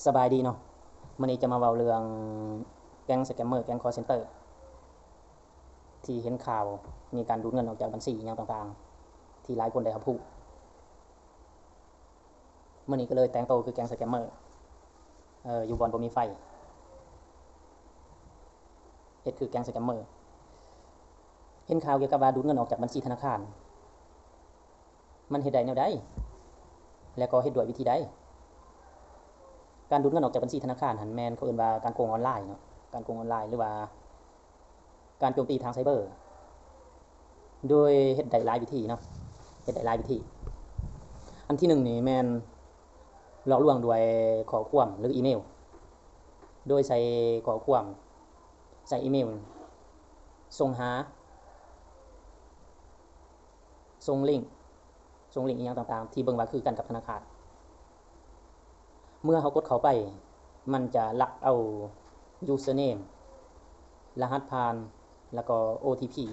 ສະບາຍດີເນາະ, ມື້ນີ້ຈະມາເວົ້າເລື່ອງແກ້ງສະແກມເມີ ແກ້ງຄໍເຊັນເຕີ ທີ່ເຫັນຂ່າວມີການດູດເງິນອອກຈາກບັນຊີຫຍັງຕ່າງໆ ທີ່ຫຼາຍຄົນໄດ້ຮັບຮູ້. ມື້ນີ້ກໍເລີຍແຕ່ງໂຕຄືແກ້ງສະແກມເມີ ເອີ ຢູ່ບ່ອນບໍ່ມີໄຟ ເຮັດຄືແກ້ງສະແກມເມີ. ເຫັນຂ່າວກ່ຽວກັບວ່າດູດເງິນອອກຈາກບັນຊີທະນາຄານ ມັນເຮັດໄດ້ແນວໃດ ແລະ ກໍເຮັດດ້ວຍວິທີໃດ? ການດູດເງິນອອກຈາກບັນຊີທະນາຄານຫັ້ນ ແມ່ນເຂົາເອີ້ນວ່າການໂກງອອນລາຍເນາະ, ການໂກງອອນລາຍ ຫຼືວ່າການໂຈມຕີທາງໄຊເບີ ໂດຍເຮັດໄດ້ຫຼາຍວິທີເນາະ, ເຮັດໄດ້ຫຼາຍວິທີ. ອັນທີໜຶ່ງນີ້ແມ່ນຫຼອກລວງດ້ວຍຂໍ້ຄວາມ ຫຼື ອີເມວ ໂດຍໃສ່ຂໍ້ຄວາມ ໃສ່ອີເມວ ສົ່ງຫາ ສົ່ງລິ້ງ ສົ່ງລິ້ງອີ່ຫຍັງຕ່າງໆ ທີ່ເບິ່ງວ່າຄືກັນກັບທະນາຄານ. ເມື່ອເຮົາກົດເຂົ້າໄປ ມັນຈະລັກເອົາ username ລະຫັດຜ່ານ ແລ້ວກໍ ໂອທີພີ.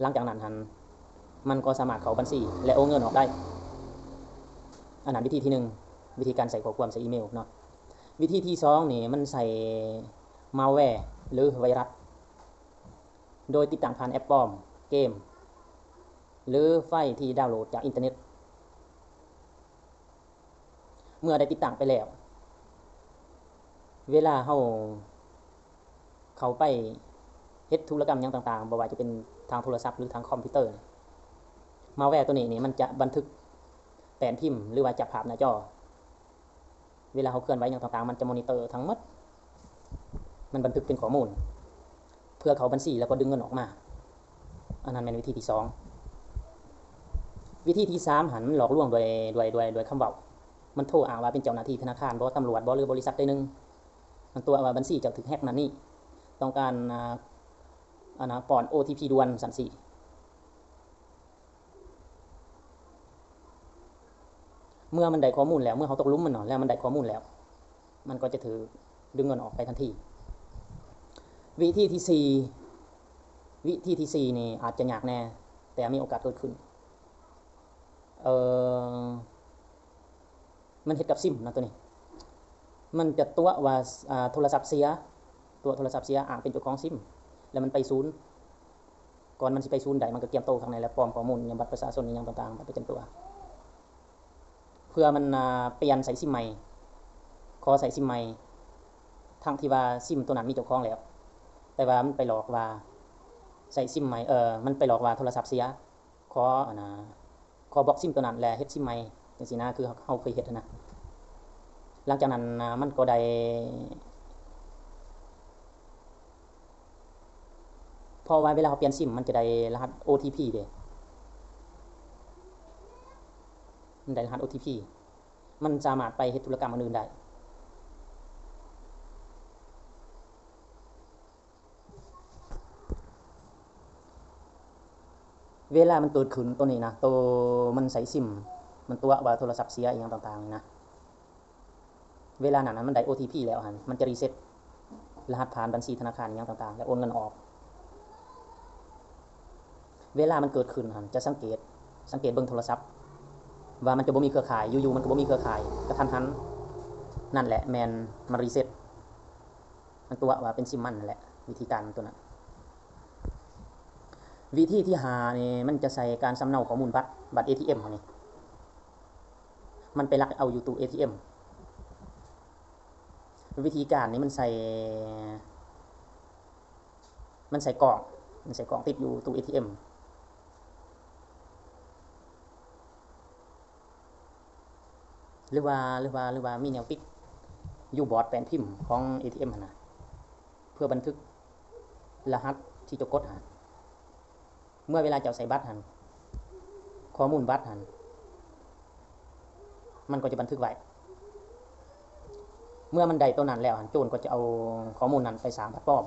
ຫຼັງຈາກນັ້ນຫັ້ນ ມັນກໍສາມາດເຂົ້າບັນຊີ ແລະ ໂອນເງິນອອກໄດ້. ອັນນັ້ນວິທີທີໜຶ່ງ ວິທີການໃສ່ຂໍ້ຄວາມໃສ່ອີເມວເນາະ. ວິທີທີສອງນີ້ ມັນໃສ່ malware ຫຼື ໄວຣັສ ໂດຍຕິດຕັ້ງຜ່ານແອັບປອມ, ເກມ ຫຼື ໄຟລ໌ທີ່ດາວໂຫຼດຈາກອິນເຕີເນັດ. ເມື່ອໄດ້ຕິດຕັ້ງໄປແລ້ວ ເວລາເຮົາເຂົ້າໄປເຮັດທຸລະກຳຫຍັງຕ່າງໆ ບໍ່ວ່າຈະເປັນທາງໂທລະສັບ ຫຼື ທາງຄອມພິວເຕີ malware ຕົວນີ້ນີ້ ມັນຈະບັນທຶກແປ້ນພິມ ຫຼືວ່າຈັບພາບໜ້າຈໍ. ເວລາເຮົາເຄື່ອນໄຫວຫຍັງຕ່າງໆ ມັນຈະມໍນິເຕີທັງໝົດ, ມັນບັນທຶກເປັນຂໍ້ມູນ ເພື່ອເຂົ້າບັນຊີ ແລ້ວກໍດຶງເງິນອອກມາ. ອັນນັ້ນແມ່ນວິທີທີສອງ. ວິທີທີສາມຫັ້ນ ມັນຫຼອກລວງດ້ວຍ ດ້ວຍ ດ້ວຍ ດ້ວຍຄຳເວົ້າ. ມັນໂທອ້າງວ່າເປັນເຈົ້າໜ້າທີ່ທະນາຄານບໍ, ຕຳຫຼວດບໍ ຫຼື ບໍລິສັດໃດໜຶ່ງ. ມັນຕົວະວ່າບັນຊີເຈົ້າຖືກແຮັກນັ້ນນີ້, ຕ້ອງການ ອ່າ ອັນນ່າ ປ້ອນ ໂອທີພີ ດ່ວນ ຊັ້ນຊີ້. ເມື່ອມັນໄດ້ຂໍ້ມູນແລ້ວ, ເມື່ອເຮົາຕົກຫຼຸມມັນເນາະ, ແລ້ວມັນໄດ້ຂໍ້ມູນແລ້ວ, ມັນກໍຈະຖືກດຶງເງິນອອກໄປທັນທີ. ວິທີທີສີ່, ວິທີທີສີ່ນີ້ອາດຈະຍາກແດ່, ແຕ່ມີໂອກາດເກີດຂຶ້ນ. ເອີ ມັນເຮັດກັບຊິມເນາະ ຕົວນີ້ ມັນຈະຕົວະວ່າ ອ່າ ໂທລະສັບເສຍ, ຕົວະໂທລະສັບເສຍ ອ້າງເປັນເຈົ້າຂອງຊິມ ແລ້ວມັນໄປສູນ. ກ່ອນມັນຊິໄປສູນໄດ້ ມັນກໍກຽມໂຕຂ້າງໃນ ແລ້ວປອມຂໍ້ມູນຫຍັງ ບັດປະຊາຊົນອີ່ຫຍັງຕ່າງໆ ບັດປະຈຳຕົວ ເພື່ອມັນ ອ່າ ປ່ຽນໃສ່ຊິມໃໝ່, ຂໍໃສ່ຊິມໃໝ່ ທັງທີ່ວ່າຊິມຕົວນັ້ນມີເຈົ້າຂອງແລ້ວ, ແຕ່ວ່າມັນໄປຫຼອກວ່າໃສ່ຊິມໃໝ່, ເອີ ມັນໄປຫຼອກວ່າໂທລະສັບເສຍ. ຂໍ ອັນນ່າ ຂໍບລັອກຊິມຕົວນັ້ນ ແລະ ເຮັດຊິມໃໝ່ ຈັ່ງຊີ້ນະ, ຄືເຮົາເຄີຍເຮັດຫັ້ນນະ. ຫຼັງຈາກນັ້ນນະ ມັນກໍໄດ້ ເພາະວ່າເວລາເຮົາປ່ຽນຊິມ ມັນຈະໄດ້ລະຫັດ ໂອທີພີ ເດ້, ມັນໄດ້ລະຫັດ ໂອທີພີ ມັນສາມາດໄປເຮັດທຸລະກຳອັນອື່ນໄດ້. ເວລາມັນເກີດຂຶ້ນໂຕນີ້ນະ, ໂຕມັນໃສ່ຊິມ, ມັນຕົວະວ່າໂທລະສັບເສຍອີ່ຫຍັງຕ່າງໆນີ້ນະ, ເວລານັ້ນນະ ມັນໄດ້ ໂອທີພີ ແລ້ວຫັ້ນ, ມັນຈະຣີເຊັດລະຫັດຜ່ານບັນຊີທະນາຄານອີ່ຫຍັງຕ່າງໆ ແລ້ວໂອນເງິນອອກ. ເວລາມັນເກີດຂຶ້ນຫັ້ນ ຈະສັງເກດ, ສັງເກດເບິ່ງໂທລະສັບວ່າມັນຈະບໍ່ມີເຄືອຂ່າຍ, ຢູ່ໆມັນກໍບໍ່ມີເຄືອຂ່າຍກະທັນຫັນ, ນັ້ນແຫຼະແມ່ນມັນຣີເຊັດ. ມັນຕົວະວ່າເປັນຊິມມັນນັ້ນແຫຼະ, ວິທີການຕົວນັ້ນ. ວິທີທີຫ້ານີ້ ມັນຈະໃສ່ການສຳເນົາຂໍ້ມູນບັດ, ບັດເອທີເອັມເຮົານີ້, ມັນໄປລັກເອົາຢູ່ຕູ້ເອທີເອັມ. ວິທີການນີ້ມັນໃສ່, ມັນໃສ່ກ້ອງ, ມັນໃສ່ກ້ອງຕິດຢູ່ຕູ້ເອທີເອັມ. ຫຼືວ່າ ຫຼືວ່າ ຫຼືວ່າມີແນວຕິດຢູ່ບອດແປ້ນພິມຂອງເອທີເອັມຫັ້ນນະ, ເພື່ອບັນທຶກລະຫັດທີ່ເຈົ້າກົດຫັ້ນ. ເມື່ອເວລາເຈົ້າໃສ່ບັດຫັ້ນ, ຂໍ້ມູນບັດຫັ້ນ ມັນກໍຈະບັນທຶກໄວ້. ເມື່ອມັນໄດ້ໂຕນັ້ນແລ້ວຫັ້ນ, ໂຈນກໍຈະເອົາຂໍ້ມູນນັ້ນໄປສ້າງບັດປອມ.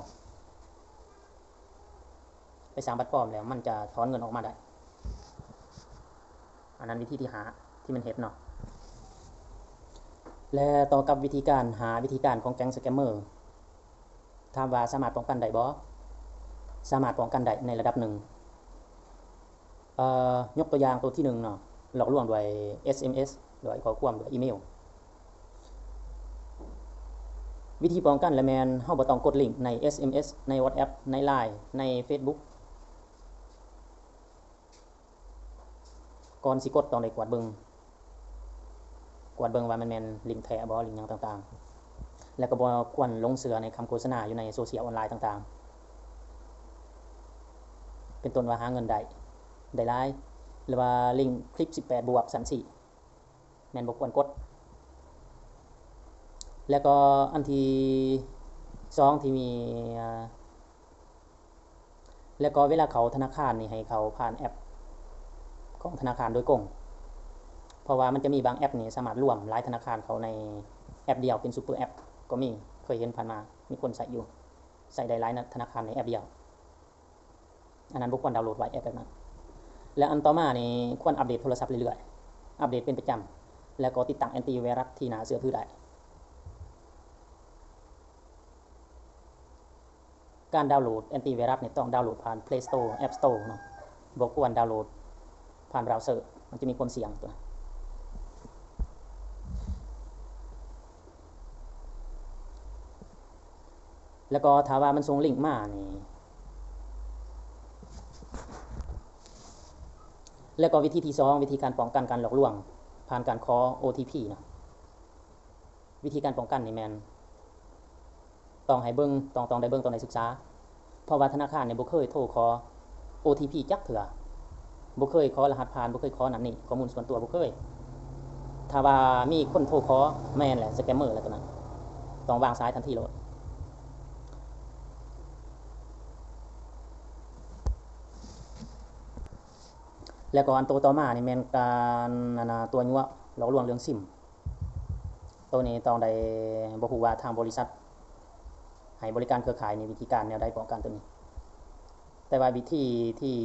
ໄປສ້າງບັດປອມແລ້ວ ມັນຈະຖອນເງິນອອກມາໄດ້. ອັນນັ້ນວິທີທີຫ້າທີ່ມັນເຮັດເນາະ. ແລະ ຕໍ່ກັບວິທີການ ຫ້າ ວິທີການຂອງແກ້ງສະແກມເມີ, ຖາມວ່າສາມາດປ້ອງກັນໄດ້ບໍ່? ສາມາດປ້ອງກັນໄດ້ໃນລະດັບໜຶ່ງ. ເອີ ຍົກຕົວຢ່າງໂຕທີໜຶ່ງເນາະ, ຫຼອກລວງດ້ວຍເອສເອັມເອສ, ດ້ວຍຂໍ້ຄວາມ, ດ້ວຍອີເມວ. ວິທີປ້ອງກັນລະແມ່ນເຮົາບໍ່ຕ້ອງກົດລິ້ງໃນ ເອສເອັມເອສ ໃນ WhatsApp ໃນ Line ໃນ Facebook. ກ່ອນຊິກົດຕ້ອງໄດ້ກວດເບິ່ງ, ກວດເບິ່ງວ່າມັນແມ່ນລິ້ງແທ້ບໍ່, ລິ້ງຫຍັງຕ່າງໆ ແລະກໍບໍ່ຄວນຫຼົງເຊື່ອໃນຄຳໂຄສະນາຢູ່ໃນໂຊຊຽວອອນລາຍຕ່າງໆ ເປັນຕົ້ນວ່າຫາເງິນໄດ້ ໄດ້ຫຼາຍ ຫຼືວ່າລິ້ງຄລິບສິບແປດບວກຊັ້ນຊີ້ ແມ່ນບໍ່ຄວນກົດ. ແລ້ວກໍອັນທີສອງທີ່ມີ ແລ້ວກໍເວລາເຂົ້າທະນາຄານນີ້ໃຫ້ເຂົ້າຜ່ານແອັບຂອງທະນາຄານໂດຍກົງ ເພາະວ່າມັນຈະມີບາງແອັບນີ້ສາມາດລວມຫຼາຍທະນາຄານເຂົ້າໃນແອັບດຽວເປັນຊຸບເປີແອັບກໍມີ, ເຄີຍເຫັນຜ່ານມາມີຄົນໃຊ້ຢູ່, ໃຊ້ໄດ້ຫຼາຍທະນາຄານໃນແອັບດຽວ. ອັນນັ້ນບໍ່ຄວນດາວໂຫຼດໄວ້ ແອັບແບບນັ້ນ. ແລະອັນຕໍ່ມານີ້ຄວນອັບເດດໂທລະສັບເລື້ອຍໆ, ອັບເດດເປັນປະຈຳ ແລ້ວກໍຕິດຕັ້ງແອນຕີໄວຣັສທີ່ໜ້າເຊື່ອຖືໄດ້. ການດາວໂຫຼດແອນຕີໄວຣັສນີ້ຕ້ອງດາວໂຫຼດຜ່ານ Play Store App Store ເນາະ, ບໍ່ຄວນດາວໂຫຼດຜ່ານບຣາວເຊີ ມັນຈະມີຄວາມສ່ຽງຕົວ. ແລ້ວກໍຖ້າວ່າມັນສົ່ງລິ້ງມານີ້ ແລ້ວກໍວິທີທີສອງ ວິທີການປ້ອງກັນການຫຼອກລວງຜ່ານການຂໍໂອທີພີເນາະ. ວິທີການປ້ອງກັນນີ້ແມ່ນຕ້ອງໃຫ້ເບິ່ງ, ຕ້ອງ, ຕ້ອງໄດ້ເບິ່ງ, ຕ້ອງໄດ້ສຶກສາ. ເພາະວ່າທະນາຄານນີ້ບໍ່ເຄີຍໂທຂໍໂອທີພີຈັກເທື່ອ, ບໍ່ເຄີຍຂໍລະຫັດຜ່ານ, ບໍ່ເຄີຍຂໍນັ້ນນີ້, ຂໍ້ມູນສ່ວນຕົວບໍ່ເຄີຍ. ຖ້າວ່າມີຄົນໂທຂໍ ແມ່ນແຫຼະ ສະແກມເມີແຫຼະຕົວນັ້ນ, ຕ້ອງວາງສາຍທັນທີໂລດ. ແລ້ວກໍອັນໂຕຕໍ່ມານີ້ແມ່ນການ ອັນນາ ຕົວະຍົວະຫຼອກລວງເລື່ອງຊິມ. ໂຕນີ້ຕ້ອງໄດ້ ບໍ່ຮູ້ວ່າທາງບໍລິສັດໃຫ້ບໍລິການເຄືອຂ່າຍນີ້ ວິທີການແນວໃດປ້ອງກັນໂຕນີ້, ແຕ່ວ່າວິທີທີ່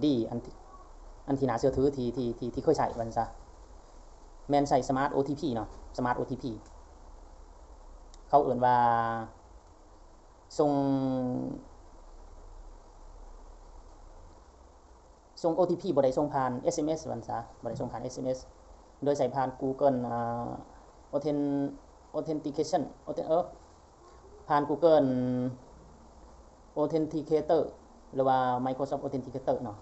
ດີ ອັນທີ່ ອັນທີ່ໜ້າເຊື່ອຖື ທີ່ ທີ່ ທີ່ ທີ່ເຄີຍໃຊ້ວ່າຊັ້ນຊະ ແມ່ນໃຊ້ສະມາດໂອທີພີເນາະ, ສະມາດໂອທີພີ ເຂົາເອີ້ນວ່າສົ່ງ ສົ່ງໂອທີພີ ບໍ່ໄດ້ສົ່ງຜ່ານເອສເອັມເອສວ່າຊັ້ນຊະ, ບໍ່ໄດ້ສົ່ງຜ່ານເອສເອັມເອສ ໂດຍໃຊ້ຜ່ານ Google ອ່າ Authen- Authentication ເອີ ຜ່ານ Google Authenticator ຫຼືວ່າ Microsoft Authenticator ເນາະ,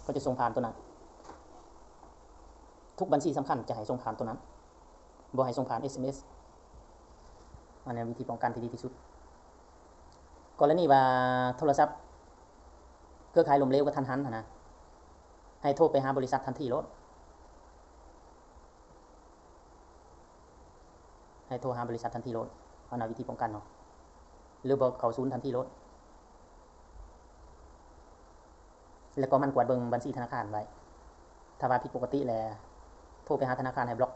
ເຂົາຈະສົ່ງຜ່ານໂຕນັ້ນ. ທຸກບັນຊີສຳຄັນຈະໃຫ້ສົ່ງຜ່ານໂຕນັ້ນ, ບໍ່ໃຫ້ສົ່ງຜ່ານເອສເອັມເອສ. ອັນນີ້ວິທີປ້ອງກັນທີ່ດີທີ່ສຸດ. ກໍລະນີວ່າໂທລະສັບເຄືອຂ່າຍລົ້ມເຫຼວກະທັນຫັນຫັ້ນນະ, ໃຫ້ໂທໄປຫາບໍລິສັດທັນທີໂລດ, ໃຫ້ໂທຫາບໍລິສັດທັນທີໂລດ. ອັນນັ້ນວິທີປ້ອງກັນເນາະ, ຫຼືບໍ່ເຂົ້າສູນທັນທີໂລດ. ແລ້ວກໍໝັ່ນກວດເບິ່ງບັນຊີທະນາຄານໄວ້. ຖ້າວ່າຜິດປົກກະຕິແລ້ວ ໂທໄປຫາທະນາຄານໃຫ້ບລັອກ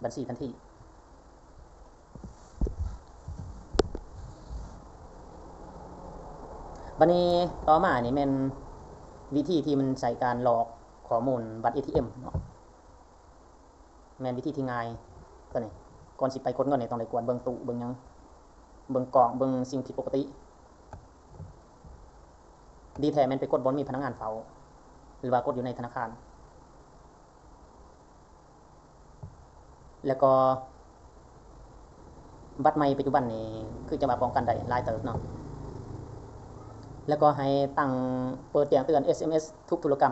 ບັນຊີທັນທີ. ບັດນີ້ຕໍ່ມານີ້ແມ່ນວິທີທີ່ມັນໃຊ້ການລອກຂໍ້ມູນບັດເອທີເອັມເນາະ. ແມ່ນວິທີທີ່ງ່າຍໂຕນີ້. ກ່ອນຊິໄປກົດເງິນນີ້ຕ້ອງໄດ້ກວດເບິ່ງຕູ້ເບິ່ງຫຍັງ, ເບິ່ງກ້ອງ, ເບິ່ງສິ່ງຜິດປົກກະຕິ. ດີແທ້ແມ່ນໄປກົດບ່ອນມີພະນັກງານເຝົ້າ ຫຼືວ່າກົດຢູ່ໃນທະນາຄານ. ແລ້ວກໍບັດໃໝ່ປັດຈຸບັນນີ້ຄືຈະວ່າປ້ອງກັນໄດ້ຫຼາຍເຕີບເນາະ. ແລ້ວກໍໃຫ້ຕັ້ງ ເປີດແຈ້ງເຕືອນເອສເອັມເອສທຸກທຸລະກຳ.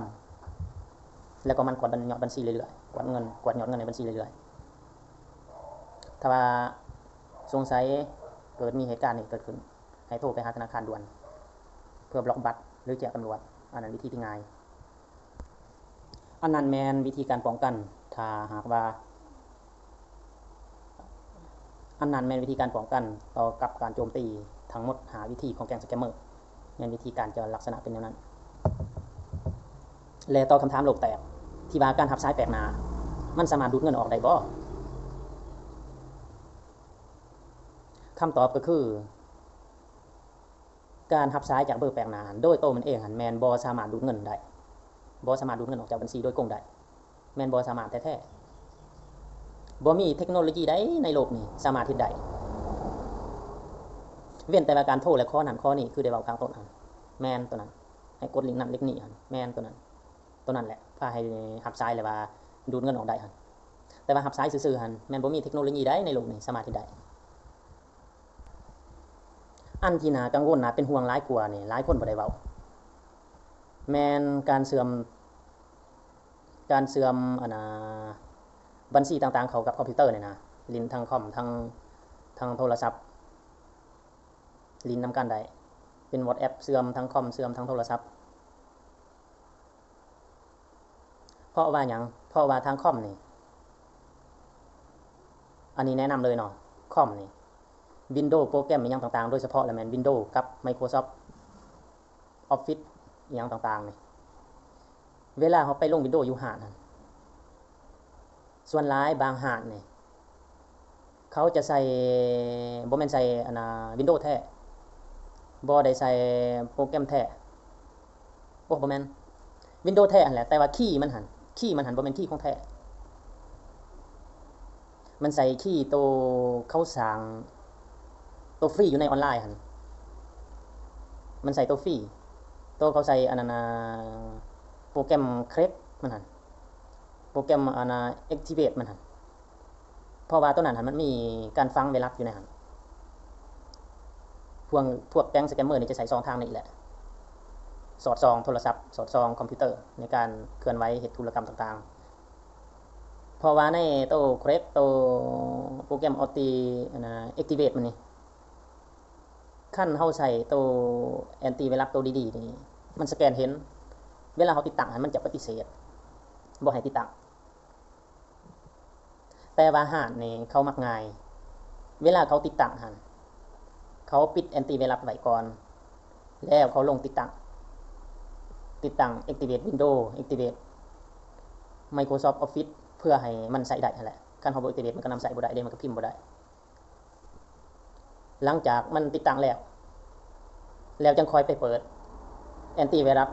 ແລ້ວກໍໝັ່ນກວດບັນ- ຍອດບັນຊີເລື້ອຍໆ, ກວດເງິນ, ກວດຍອດເງິນໃນບັນຊີເລື້ອຍໆ. ຖ້າວ່າສົງໄສເກີດມີເຫດການນີ້ເກີດຂຶ້ນ, ໃຫ້ໂທໄປຫາທະນາຄານດ່ວນ ເພື່ອບລັອກບັດ ຫຼືແຈ້ງຕຳຫຼວດ. ອັນນັ້ນວິທີທີ່ງ່າຍ. ອັນນັ້ນແມ່ນວິທີການປ້ອງກັນ, ຖ້າຫາກວ່າ ອັນນັ້ນແມ່ນວິທີການປ້ອງກັນຕໍ່ກັບການໂຈມຕີທັງໝົດຫ້າວິທີຂອງແກ້ງສະແກມເມີ. ແມ່ນວິທີການຈະລັກສະນະເປັນແນວນັ້ນ. ແລະ ຕໍ່ຄຳຖາມໂລກແຕກທີ່ວ່າການຮັບສາຍແປກໜ້າ ມັນສາມາດດູດເງິນອອກໄດ້ບໍ່? ຄຳຕອບກໍຄື ການຮັບສາຍຈາກເບີແປກໜ້າຫັ້ນ ໂດຍໂຕມັນເອງຫັ້ນແມ່ນບໍ່ສາມາດດູດເງິນໄດ້, ບໍ່ສາມາດດູດເງິນອອກຈາກບັນຊີໂດຍກົງໄດ້. ແມ່ນບໍ່ສາມາດແທ້ໆ. ບໍ່ມີເທັກໂນໂລຢີໃດໃນໂລກນີ້ສາມາດເຮັດໄດ້ ເວັ້ນແຕ່ວ່າການໂທ ແລະ ຂໍນັ້ນຂໍນີ້ ຄືໄດ້ເວົ້າຂ້າງຕົ້ນຫັ້ນ. ແມ່ນໂຕນັ້ນ, ໃຫ້ກົດລິ້ງນັ້ນລິ້ງນີ້ຫັ້ນ. ແມ່ນໂຕນັ້ນ, ໂຕນັ້ນແຫຼະ ພາໃຫ້ຮັບສາຍ ແລະ ວ່າດູດເງິນອອກໄດ້ຫັ້ນ. ແຕ່ວ່າຮັບສາຍຊື່ໆຫັ້ນ ແມ່ນບໍ່ມີເທັກໂນໂລຢີໃດໃນໂລກນີ້ສາມາດເຮັດໄດ້. ອັນທີ່ໜ້າກັງວົນ ໜ້າເປັນຫ່ວງຫຼາຍກວ່ານີ້ ຫຼາຍຄົນບໍ່ໄດ້ເວົ້າ ແມ່ນການເຊື່ອມ ການເຊື່ອມ ອັນນ່າ ບັນຊີຕ່າງໆເຂົ້າກັບຄອມພິວເຕີນີ້ນະ ຫຼິ້ນທັງຄອມ ທັງ ທັງໂທລະສັບ ຫຼິ້ນນຳກັນໄດ້ ເປັນ WhatsApp ເຊື່ອມທັງຄອມ ເຊື່ອມທັງໂທລະສັບ. ເພາະວ່າຫຍັງ? ເພາະວ່າທາງຄອມນີ້ ອັນນີ້ແນະນຳເລີຍເນາະ ຄອມນີ້ Windows ໂປຣແກຣມອີ່ຫຍັງຕ່າງໆ ໂດຍສະເພາະລະແມ່ນ Windows ກັບ Microsoft Office ອີ່ຫຍັງຕ່າງໆນີ້ ເວລາເຮົາໄປລົງ Windows ຢູ່ຮ້ານຫັ້ນ ສ່ວນຫຼາຍບາງຮ້ານນີ້ ເຂົາຈະໃສ່ ບໍ່ແມ່ນໃສ່ ອັນນ່າ Windows ແທ້ ບໍ່ໄດ້ໃສ່ໂປຣແກຣມແທ້ ໂອ້ ບໍ່ແມ່ນ Windows ແທ້ຫັ້ນແຫຼະ ແຕ່ວ່າຄີມັນຫັ້ນ ຄີມັນຫັ້ນບໍ່ແມ່ນຄີຂອງແທ້ ມັນໃສ່ຄີໂຕເຂົາສ້າງ ໂຕຟຣີຢູ່ໃນອອນລາຍຫັ້ນ ມັນໃສ່ໂຕຟຣີ ໂຕເຂົາໃສ່ອັນນັ້ນນະ ໂປຣແກຣມ Crack ມັນຫັ້ນ ໂປຣແກຣມອັນນ່າ Activate ມັນຫັ້ນ ເພາະວ່າໂຕນັ້ນຫັ້ນມັນມີການຝັງໄວຣັສຢູ່ໃນຫັ້ນ ພວກ ພວກແກັງສະແກມເມີນີ້ຈະໃຊ້ຊ່ອງທາງນີ້ແຫຼະ ສອດສ່ອງໂທລະສັບ ສອດສ່ອງຄອມພິວເຕີ ໃນການເຄື່ອນໄຫວເຮັດທຸລະກຳຕ່າງໆ ເພາະວ່າໃນໂຕ Crack ໂຕໂປຣແກຣມ Acti ອັນນ່າ Activate ມັນນີ້ ຄັນເຮົາໃຊ້ໂຕແອນຕີໄວຣັສໂຕດີໆນີ້ ມັນສະແກນເຫັນ ເວລາເຮົາຕິດຕັ້ງຫັ້ນ ມັນຈະປະຕິເສດ ບໍ່ໃຫ້ຕິດຕັ້ງ ແຕ່ວ່າຮ້ານນີ້ເຂົາມັກງ່າຍ ເວລາເຂົາຕິດຕັ້ງຫັ້ນ ເຂົາປິດແອນຕີໄວຣັສໄວ້ກ່ອນ ແລ້ວເຂົາລົງຕິດຕັ້ງ ຕິດຕັ້ງ Activate Windows Activate Microsoft Office ເພື່ອໃຫ້ມັນໃຊ້ໄດ້ຫັ້ນແຫຼະ ຄັນເຮົາບໍ່ Activate ມັນກໍນຳໃຊ້ບໍ່ໄດ້ເດ້ ມັນກໍພິມບໍ່ໄດ້. ຫຼັງຈາກມັນຕິດຕັ້ງແລ້ວ ແລ້ວຈັ່ງຄ່ອຍໄປເປີດແອນຕີໄວຣັສ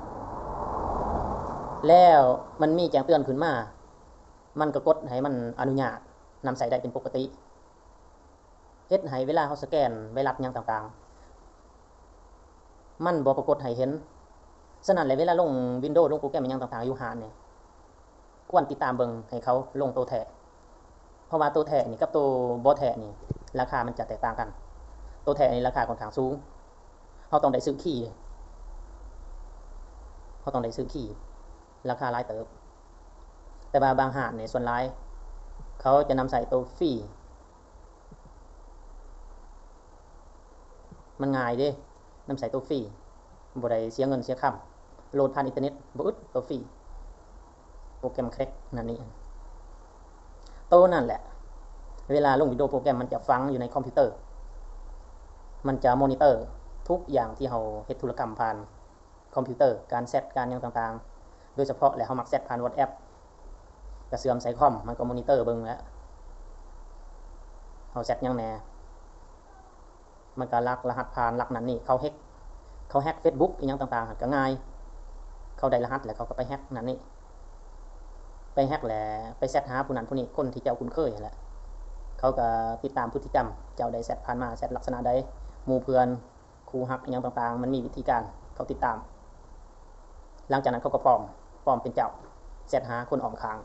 ແລ້ວມັນມີແຈ້ງເຕືອນຂຶ້ນມາ ມັນກໍກົດໃຫ້ມັນອະນຸຍາດນຳໃຊ້ໄດ້ເປັນປົກກະຕິ ເຮັດໃຫ້ເວລາເຮົາສະແກນໄວຣັສຫຍັງຕ່າງໆ ມັນບໍ່ປາກົດໃຫ້ເຫັນ. ສະນັ້ນແຫຼະ ເວລາລົງ Windows ລົງໂປຣແກຣມອີ່ຫຍັງຕ່າງໆຢູ່ຮ້ານນີ້ ຄວນຕິດຕາມເບິ່ງໃຫ້ເຂົາລົງໂຕແທ້ ເພາະວ່າໂຕແທ້ນີ້ກັບໂຕບໍ່ແທ້ນີ້ ລາຄາມັນຈະແຕກຕ່າງກັນ. ໂຕແທ້ນີ້ລາຄາຂ້ອນຂ້າງສູງ ເຮົາຕ້ອງໄດ້ຊື້ຄີ ເຮົາຕ້ອງໄດ້ຊື້ຄີ ລາຄາຫຼາຍເຕີບ. ແຕ່ວ່າບາງຮ້ານນີ້ ສ່ວນຫຼາຍເຂົາຈະນຳໃຊ້ໂຕຟຣີ ມັນງ່າຍເດ້ ນຳໃຊ້ໂຕຟຣີ ບໍ່ໄດ້ເສຍເງິນເສຍຄຳ ໂຫຼດຜ່ານອິນເຕີເນັດບໍ່ອຶດ ໂຕຟຣີ ໂປຣແກຣມ Crack ນັ້ນນີ້ ໂຕນັ້ນແຫຼະ ເວລາລົງ Windows ໂປຣແກຣມມັນຈະຝັງຢູ່ໃນຄອມພິວເຕີ ມັນຈະມໍນິເຕີທຸກຢ່າງທີ່ເຮົາເຮັດທຸລະກຳຜ່ານ ຄອມພິວເຕີ ການແຊັດ ການຫຍັງຕ່າງໆ ໂດຍສະເພາະແຫຼະ ເຮົາມັກແຊັດຜ່ານ WhatsApp ກະເຊື່ອມໃສ່ຄອມ ມັນກໍມໍນິເຕີເບິ່ງແຫຼະ ເຮົາແຊັດຫຍັງແດ່ ມັນກະລັກລະຫັດຜ່ານ ລັກນັ້ນນີ້ ເຂົາແຮັກ ເຂົາແຮັກ Facebook ອີ່ຫຍັງຕ່າງໆ ກະງ່າຍ ເຂົາໄດ້ລະຫັດແລ້ວ ເຂົາກະໄປແຮັກນັ້ນນີ້ ໄປແຮັກແລ້ວ ໄປແຊັດຫາຜູ້ນັ້ນຜູ້ນີ້ ຄົນທີ່ເຈົ້າຄຸ້ນເຄີຍຫັ້ນແຫຼະ ເຂົາກະຕິດຕາມພຶດຕິກຳ ເຈົ້າໄດ້ແຊັດຜ່ານມາ ແຊັດລັກສະນະໃດ ໝູ່ເພື່ອນ ຄູ່ຮັກອີ່ຫຍັງຕ່າງໆ ມັນມີວິທີການ ເຂົາຕິດຕາມ ຫຼັງຈາກນັ້ນເຂົາກໍປອມ ປອມເປັນເຈົ້າ ແຊັດຫາຄົນອ້ອມຂ້າງ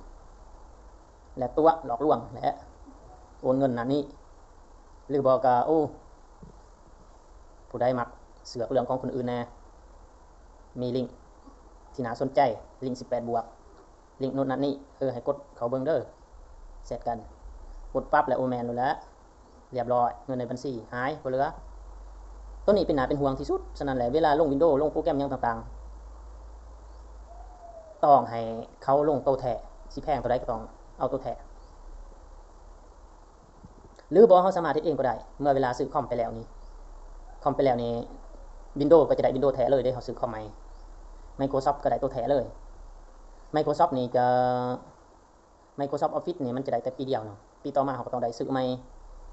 ແລະ ຕົວະຫຼອກລວງ ແລະ ໂອນເງິນນັ້ນນີ້ ຫຼືບໍ່ກໍ ໂອ້ ຜູ້ໃດມັກເສືອກເລື່ອງຂອງຄົນອື່ນແດ່ ມີລິ້ງທີ່ໜ້າສົນໃຈ ລິ້ງສິບແປດບວກ ລິ້ງໂນ້ນນັ້ນນີ້ ເອີ ໃຫ້ກົດເຂົ້າເບິ່ງເດີ ແຊັດກັນ ກົດປັບແລ້ວ ໂອ ແມ່ນໂລດແຫຼະ ລຽບຮ້ອຍ ເງິນໃນບັນຊີຫາຍບໍ່ເຫຼືອ. ໂຕນີ້ເປັນໜ້າເປັນຫ່ວງທີ່ສຸດ. ສະນັ້ນແຫຼະ ເວລາລົງ Windows ລົງໂປຣແກຣມຫຍັງຕ່າງໆ ຕ້ອງໃຫ້ເຂົາລົງໂຕແທ້ ຊິແພງເທົ່າໃດກໍຕ້ອງເອົາໂຕແທ້. ຫຼືບໍ່ເຮົາສາມາດເຮັດເອງກໍໄດ້ ເມື່ອເວລາຊື້ຄອມໄປແລ້ວນີ້ ຄອມໄປແລ້ວນີ້ Windows ກໍຈະໄດ້ Windows ແທ້ເລີຍເດ້ ເຮົາຊື້ຄອມໃໝ່ Microsoft ກໍໄດ້ໂຕແທ້ເລີຍ. Microsoft ນີ້ຈະ Microsoft Office ນີ້ມັນຈະໄດ້ແຕ່ປີດຽວເນາະ ປີຕໍ່ມາເຮົາກໍຕ້ອງໄດ້ຊື້ໃໝ່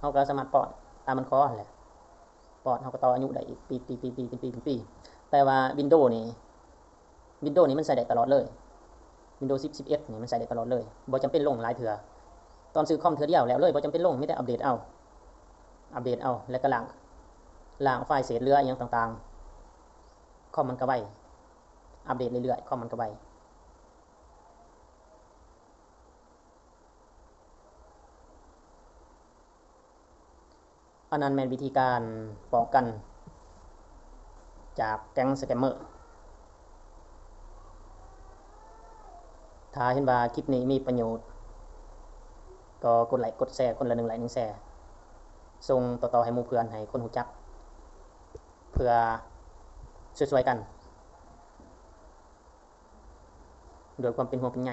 ເຮົາກໍສາມາດປ້ອນຕາມມັນຂໍຫັ້ນແຫຼະ ປ້ອນ ເຮົາກໍຕໍ່ອາຍຸໄດ້ອີກປີ ປີ ປີ ປີ ເປັນປີ ເປັນປີ. ແຕ່ວ່າ Windows ນີ້ Windows ນີ້ມັນໃຊ້ໄດ້ຕະຫຼອດເລີຍ Windows ສິບ ສິບເອັດ ນີ້ມັນໃຊ້ໄດ້ຕະຫຼອດເລີຍ ບໍ່ຈຳເປັນລົງຫຼາຍເທື່ອ. ຕອນຊື້ຄອມເທື່ອດຽວແລ້ວເລີຍ ບໍ່ຈຳເປັນລົງ ມີແຕ່ອັບເດດເອົາ ອັບເດດເອົາ ແລ້ວກໍລ້າງ ລ້າງໄຟລ໌ເສດເຫຼືອອີ່ຫຍັງຕ່າງໆ ຄອມມັນກໍໄວ ອັບເດດເລື້ອຍໆ ຄອມມັນກໍໄວ. ອັນນັ້ນແມ່ນວິທີການປ້ອງກັນ ຈາກແກັງສະແກມເມີ. ຖ້າເຫັນວ່າຄລິບນີ້ມີປະໂຫຍດ ກໍກົດໄລກ໌ກົດແຊ ຄົນລະໜຶ່ງໄລກ໌ໜຶ່ງແຊ ສົ່ງຕໍ່ໆໃຫ້ໝູ່ເພື່ອນ ໃຫ້ຄົນຮູ້ຈັກ ເພື່ອຊ່ວຍໆກັນ ດ້ວຍຄວາມເປັນຫ່ວງເປັນໃຍ.